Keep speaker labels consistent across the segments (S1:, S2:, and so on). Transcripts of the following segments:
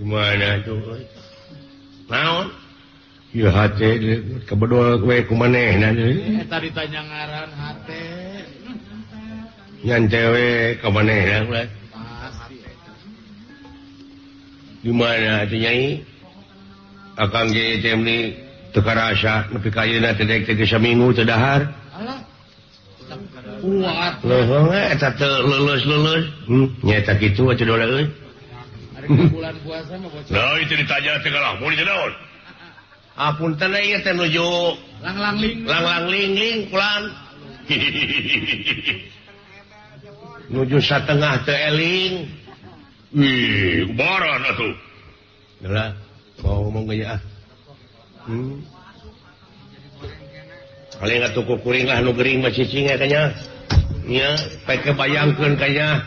S1: Gimana tuh? Naon? Ieu hate kebedol we ku manehna deui.
S2: Eta ditanya ngaran hate.
S1: Ngan cewe ka manehna ulah. Gimana atuh Nyai? Akang ge teh meuni teu karasa nepi ka ayeuna teh dek teh saminggu teu dahar.
S2: Alah. Kuat.
S1: Leuheung eta teu leuleus-leuleus. Nya eta kitu atuh dola euy.
S2: Ari bulan puasa mah bocor.
S3: Nah, itu ditanya teh kalah mun teh naon?
S1: Apunten ieu teh nuju
S2: langlang ling
S1: langlang ling ling kulan. Nuju satengah teu eling.
S3: Wih, kubaran atuh.
S1: Lah, mau ngomong ge ah. Paling atuh ku kuring lah nu gering mah cicing eta nya. Nya, pek bayangkeun ka nya.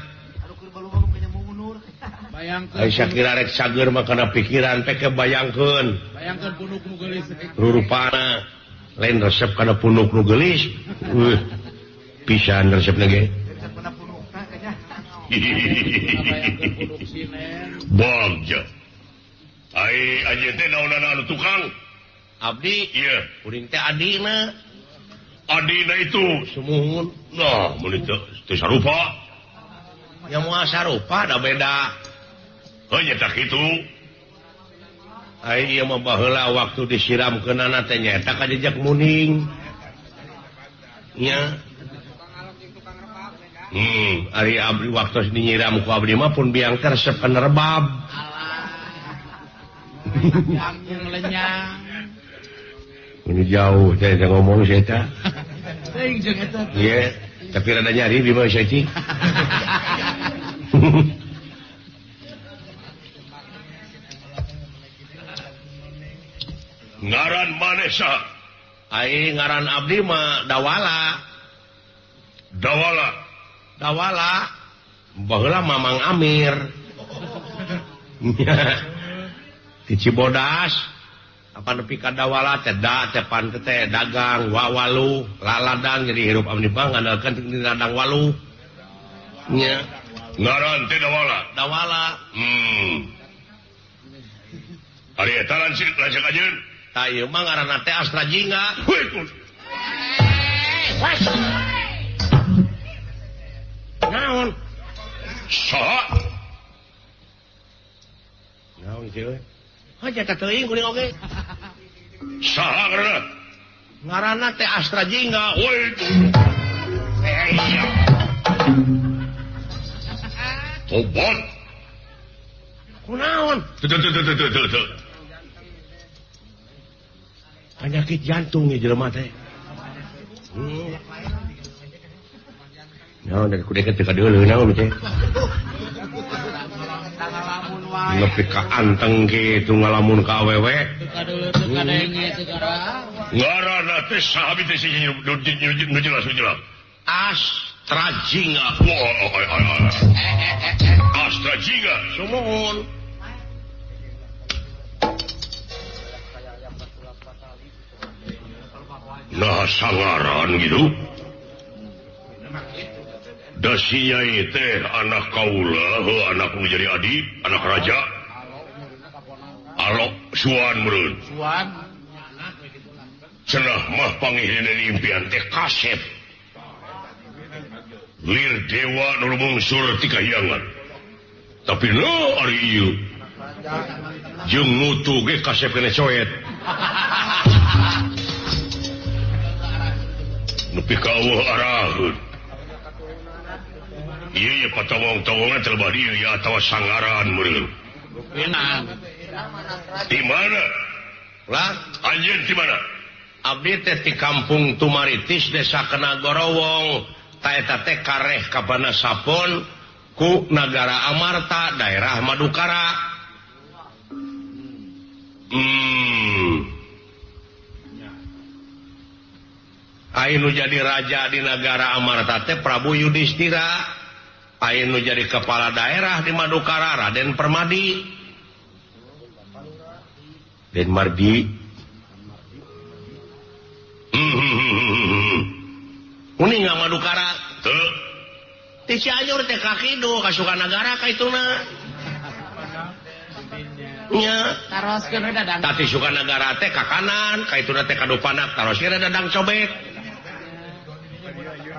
S2: Bayangkeun.
S1: Ai sakira rek sager mah kana pikiran pek bayangkeun.
S2: Bayangkeun punuk nu geulis.
S1: Rurupana lain resep kana punuk nu geulis. Pisan resepna ge.
S3: Bagja. Ai anjeun teh naonana anu tukang?
S1: Abdi
S3: ieu
S1: kuring teh adina.
S3: Adina itu
S1: sumuhun.
S3: Nah, mun teu sarupa.
S1: Ya moal sarupa da beda.
S3: Heuh nya tah kitu.
S1: Ai ieu mah baheula waktu disiramkeunana teh nyaeta ka jejak muning. Nya. Ari abdi waktu dinyiram ku abdi mah pun biang teh resep kana rebab.
S2: Jangkung lenyang.
S1: Ini jauh saya ngomong saya teh.
S2: Teuing jeung eta.
S1: Iya, tapi rada nyari di mana saya cing.
S3: Ngaran maneh saha?
S1: Ai ngaran abdi mah Dawala.
S3: Dawala.
S1: Dawala. Baheula Mamang Amir. Di Cibodas. Apa nepi ka Dawala teh da teh pan teh dagang wawalu laladang jadi hirup abdi mah ngandalkeun ti ladang walu. Nya.
S3: Ngaran teh Dawala.
S1: Dawala.
S3: Ari eta lanceuk anjeun.
S1: Tah ieu mah ngaranna teh Astra Jingga.
S3: Heuh.
S1: Naon?
S3: Saha?
S1: Naon ieu? Heuh jata teuing kuring oge.
S3: Saha ngaranna?
S1: Ngaranna teh Astra Jingga.
S3: Woi. Tobat.
S1: Kunaon?
S3: Tuh tuh tuh tuh tuh tuh.
S1: Penyakit jantung ieu jelema teh. Naon da kudu teh kadeuleuh naon teh. Nepi ka anteng kitu ngalamun ka awewe.
S2: Teu kadeuleuh teu kadenge teu kara.
S3: Ngaranna teh saha teh si nu jelas nu jelas.
S1: Astra Jingga.
S3: Astra Jingga.
S1: Sumuhun.
S3: Nah sangaran gitu. Dasi nyai teh anak kaula, heuh anak nu jadi adi, anak raja. Alok suan meureun.
S2: Suan.
S3: Cenah mah pangihina impian teh kasep. Lir dewa nu mungsur ti kahyangan. Tapi no ari ieu. Jeung nutu ge kasep kene coet. Nepi ka eueuh araheun. Ieu ye patawong-tawongan teh lebah dieu ya atawa sangaran meureun. Di mana?
S1: Lah,
S3: anjeun di mana?
S1: Abdi teh di kampung Tumaritis, Desa Kenagorowong. Ta eta teh kareh ka Banasapon ku Nagara Amarta, daerah Madukara. Ai nu jadi raja di Nagara Amarta teh Prabu Yudhistira. Ai nu jadi kepala daerah di Madukara Raden Permadi. Den Mardi. Uning nga Madukara
S3: teu.
S1: Ti Cianjur teh ka kidul ka Sukanagara ka ituna. Nya.
S2: Taroskeun we Dadang.
S1: Tati Sukanagara teh ka kanan, ka ituna teh ka Dupanak, taroskeun Dadang Cobek.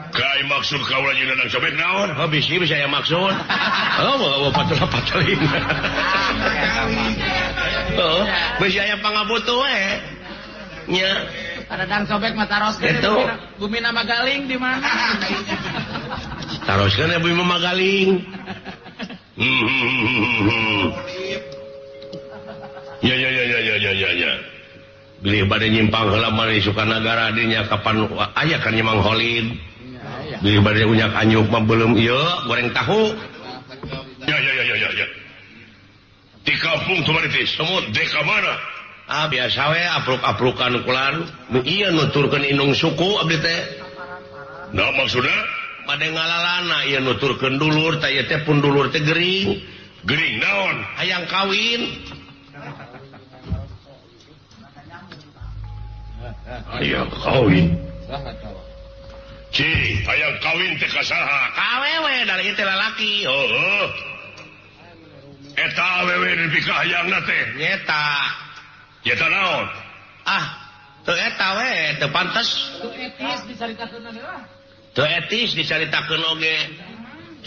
S3: Kai maksud kaula jeung Dadang Cobek naon?
S1: Oh bisi bisa aya maksud. Oh, patul-pateling. Oh, bisi aya pangabutuh we. Nya.
S2: Dadang Cobek mah taroskeun bumi nama Magaling di mana?
S1: Taroskeun bumi Magaling.
S3: Ya ya ya ya ya ya ya.
S1: Bilih bade nyimpang heula mah Sukanagara dinya kapan aya kan Mang Holid. Bilih bade unyak anyuk mah belum ieu goreng tahu.
S3: Ya ya ya ya ya. Di kampung Tumaritis, semut deka mana?
S1: Ah biasa we apruk-aprukan kulan. Nu ieu nuturkeun indung suku abdi teh.
S3: Nah maksudna
S1: bade ngalalana ieu nuturkeun dulur teh ieu teh pun dulur teh gering.
S3: Gering naon?
S1: Hayang kawin.
S3: Hayang kawin. Ci, hayang kawin teh ka saha?
S1: Ka awewe da ieu teh lalaki.
S3: Heuh. Eta awewe dipikahayangna teh.
S1: Nyeta.
S3: Nyeta naon?
S1: Ah, teu eta we, teu pantes.
S2: Teu etis dicaritakeun lah.
S1: Teu etis dicaritakeun oge.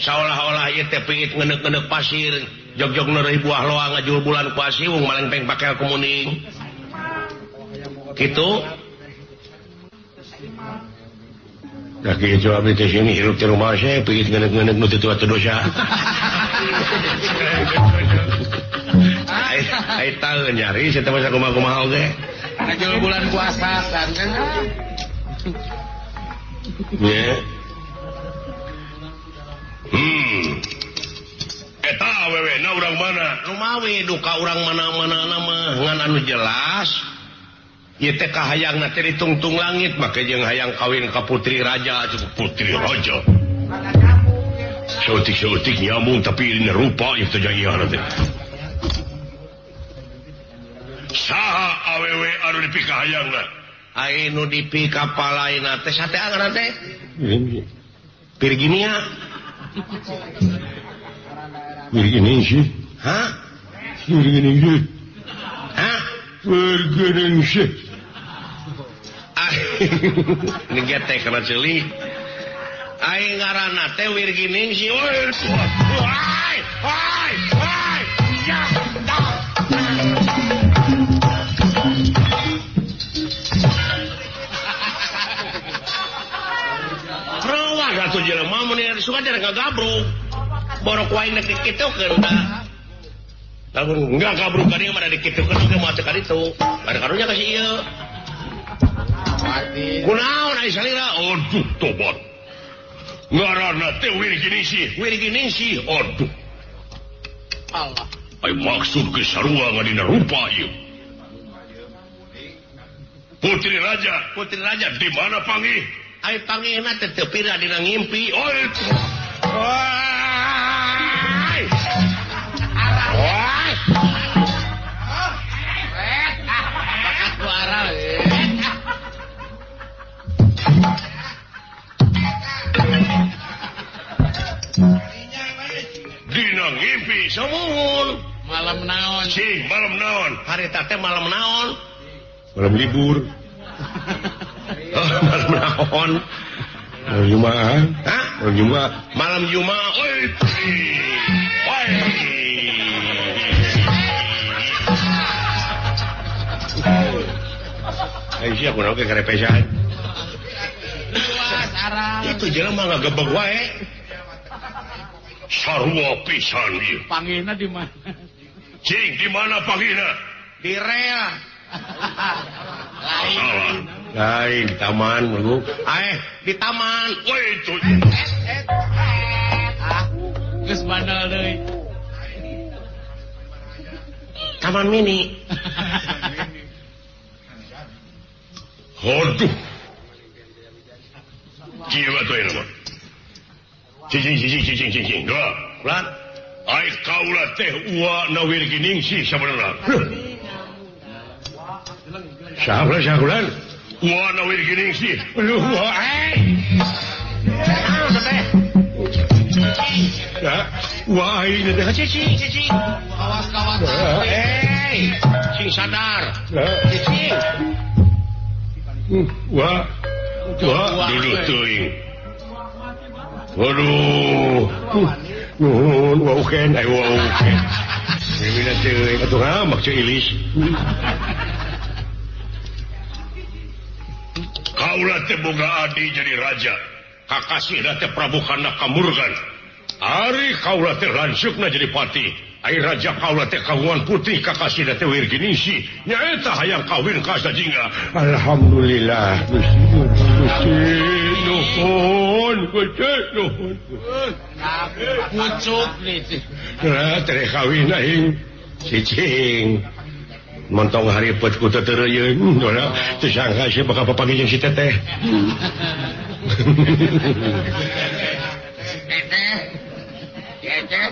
S1: Saolah-olah ieu teh piit ngeneuk-ngeneuk pasir, jog-jog neureuh buah loang ngajul bulan kuasi wung malengpeng pakel kumuning. Gitu. Dah kieu abdi teh sini hirup di rumah saya piit ngeneuk-ngeneuk nu teu tua teu dosa. Ai tahu nyari saya teh masa kumaha-kumaha oge.
S2: Ngajul bulan puasa kan.
S1: Nya.
S3: Eta awewe na urang mana?
S1: Rumawi duka urang mana-mana mah ngan anu jelas. Ieu teh kahayangna teh ditungtung langit make jeung hayang kawin ka putri raja,
S3: putri raja. Saeutik-saeutik nyambung tapi ini rupa ieu teh jangiana teh. Saha awewe anu dipikahayangna?
S1: Ai nu dipikapalaina teh sate ngaranna teh? Virginia.
S3: Virginia.
S1: Hah?
S3: Virginia.
S1: Hah?
S3: Virginia.
S1: Ah, ini getek kana ceuli. Aing ngaranna teh Wirginingsih. Woi, woi, woi, woi. Ya. Rawa atuh jelema mun suka teh ngagabruk. Borok wae nek dikitukeun da. Lamun enggak gabruk ka dieu mah dikitukeun oge moal teu ka ditu. Bari karunya ka si ieu. Kunaon ai salira?
S3: Aduh tobat. Ngaranna teh Wirginingsih,
S1: Wirginingsih.
S3: Aduh.
S2: Allah.
S3: Ai maksud ke sarua ngadina rupa ieu. Putri raja,
S1: putri raja
S3: di mana panggih?
S1: Ai panggihna teh teu pira dina ngimpi.
S3: Oi.
S1: Woi. Woi.
S2: Bakat ku arah.
S3: Dina ngimpi
S1: sumuhun.
S2: Malam naon?
S3: Cing, malam naon?
S1: Harita teh malam naon?
S3: Malam libur.
S1: Oh, malam naon?
S3: Malam Jumat.
S1: Hah?
S3: Malam Jumat.
S1: Malam Jumat.
S3: Oi. Oi.
S1: Ai sia kunaon ke karepesan?
S2: Luas arah.
S1: Itu jelema ngagebeg wae.
S3: Sarua pisan ieu.
S2: Panggihna di mana?
S3: Cing, di mana panggihna?
S1: Di rel.
S2: Lain.
S1: Lain di taman mulu. Di taman.
S3: Woi itu.
S2: Ah, geus bandel deui.
S1: Taman mini.
S3: Aduh. Kieu atuh ieu mah. Cicing cicing cicing cicing. Doa.
S1: Ulan.
S3: Ai kaula teh ua na Wirginingsih sabenerna. Saha ulan saha ulan? Ua na Wirginingsih.
S1: Aduh, eh. Naon teh?
S3: Ya.
S1: Wah aing teh cicing cicing.
S2: Awas kawatan.
S1: Hei, sing sadar. Cicing. Wah. Wah, dulu teuing. Waduh. Nuhun, waukeun, aya waukeun. Mimina teuing atuh ngamak ceu ilis. Kaula teh boga adi jadi raja. Kakasihna teh Prabu Kanda Kamurgan. Ari kaula teh lanceukna jadi patih. Ari raja kaula teh kagungan putih kakasihna teh Wirginingsih. Nyaeta hayang kawin ka Astajingga. Alhamdulillah. Gusti nuhun, Gusti nuhun.
S2: Pucuk nih.
S1: Nah, tere kawin aing cicing. Montong haripet ku teu teureuyeuh. Dona teu sangka sia bakal papanggih jeung si teteh.
S2: Teteh. Teteh.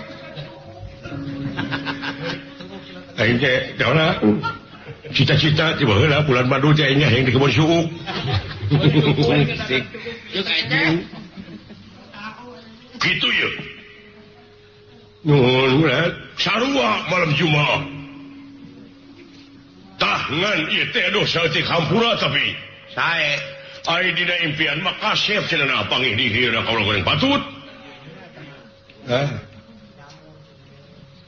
S1: Aing teh dona cita-cita ti baheula bulan madu teh aing hayang di kebon suuk. Kitu ye. Nuhun sarua malam Jumaah. Tah ngan ieu teh aduh saeutik hampura tapi sae ai dina impian mah kasep cenah pangih di dieu kaula goreng patut. Hah.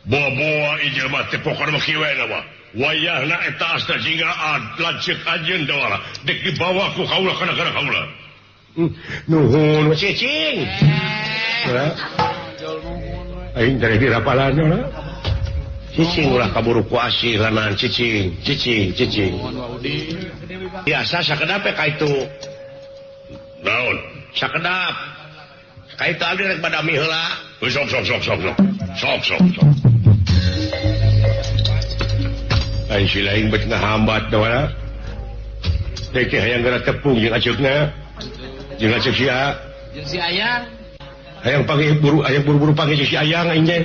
S1: Boa-boa ieu jelema teh pokona mah kieu we mah. Wayahna eta Astajingga lanceuk anjeun dawala dek dibawa ku kaula kana gara kaula. Nuhun cicing. Aing dari dirapalan lah. Cicing ulah kaburu ku asih lanan cicing, cicing, cicing. Biasa sakedap ka itu. Naon? Sakedap. Ka itu abdi rek badami heula. Sok sok sok sok sok. Sok sok sok. Aing si lain bet ngahambat dawala. Dek teh hayang geura tepung jeung aceukna. Jeung aceuk sia.
S2: Jeung si Ayang.
S1: Hayang panggih buru, hayang buru-buru panggih jeung si Ayang aing teh.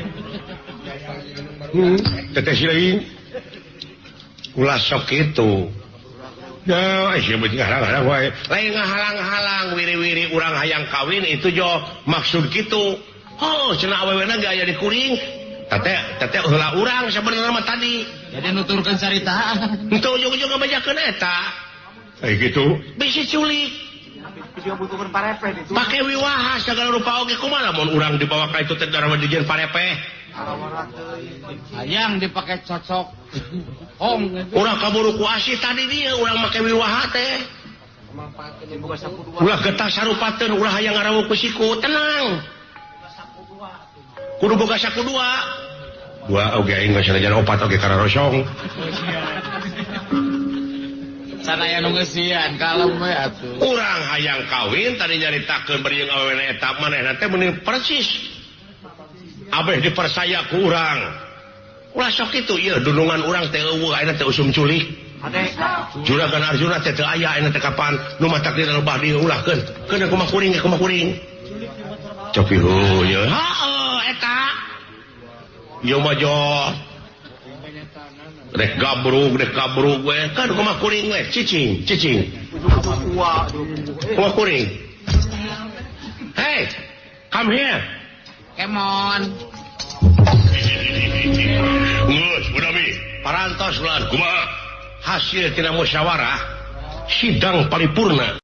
S1: Teteh si lain. Ulah sok kitu. Ya, sia bet ngahalang-halang wae. Lain ngahalang-halang wiri-wiri urang hayang kawin itu jo maksud kitu. Oh, cenah awewena ge aya di kuring. Teteh teteh heula urang sabenerna mah tadi.
S2: Jadi nuturkeun carita.
S1: Henteu ujug-ujug ngabejakeun eta. Ai kitu. Bisi culik. Pake wiwaha segala rupa oge kumaha lamun urang dibawa ka itu teh darah dijieun parepe.
S2: Hayang dipake cocok. Hong
S1: urang kaburu ku asih tadi dieu urang make wiwaha teh. Ulah getah sarupateun ulah hayang ngarawuh ku siku tenang. Kudu boga saku dua. Dua oge aing geus sanajan opat oge kararosong.
S2: Sanaya nu ngeusian kalem we atuh.
S1: Urang hayang kawin tadi nyaritakeun bari jeung awewena eta manehna teh meuni persis. Abeh dipercaya ku urang. Ulah sok kitu ieu dunungan urang teh eueuh ayeuna teh usum culik. Juragan Arjuna teh teu aya ayeuna teh kapan nu matak dina lebah dieu ulahkeun. Keun kumaha kuring ge kumaha kuring. Copi heuh heeh eta. Ieu mah jo rek gabrug we kan kumaha kuring we cicing cicing. Kumaha kuring. Hey, come here.
S2: Come on.
S3: Geus, budami.
S1: Parantos ulah
S3: kumaha
S1: hasil tina musyawarah sidang paripurna.